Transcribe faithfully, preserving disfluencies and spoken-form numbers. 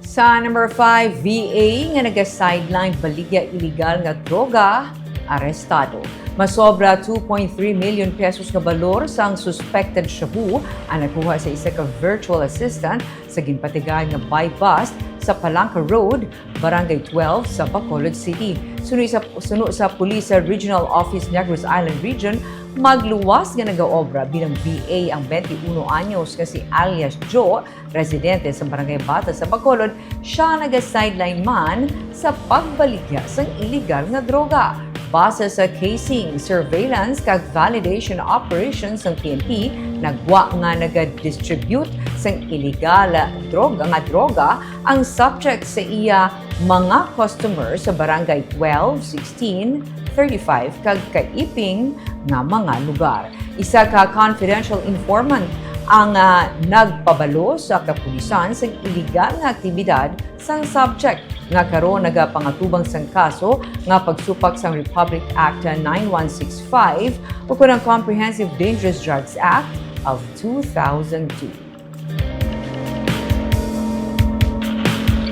Sa number five, V A nga naga-sideline baligya iligal nga droga, arestado. Masobra two point three million pesos nga balor sang suspected shabu ang nakuha sa isa ka virtual assistant sa ginpatigayon nga buy-bust sa Palangka Road, Barangay twelve sa Bacolod City. Suno sa, suno sa Pulis sa Regional Office Negros Island Region, magluwas nga nagaobra bilang V A ang twenty-one anyos nga si alias Joe, residente sa Barangay Bata sa Bacolod. Siya naga-sideline man sa pagbaligya sang iligal nga droga. Base sa casing, surveillance kag validation operations sang P N P, nagwa nga naga-distribute sang iligal droga nga droga ang subject sa iya mga customer sa Barangay twelve, sixteen, thirty-five, kag Kaiping nga mga lugar. Isa ka confidential informant ang, ah, nagpabalo sa kapulisan sa iligal nga aktibidad sang subject nga karon nagapangatubang sang kaso nga pagsupak sang Republic Act nine one six five ukon ang Comprehensive Dangerous Drugs Act of two thousand two.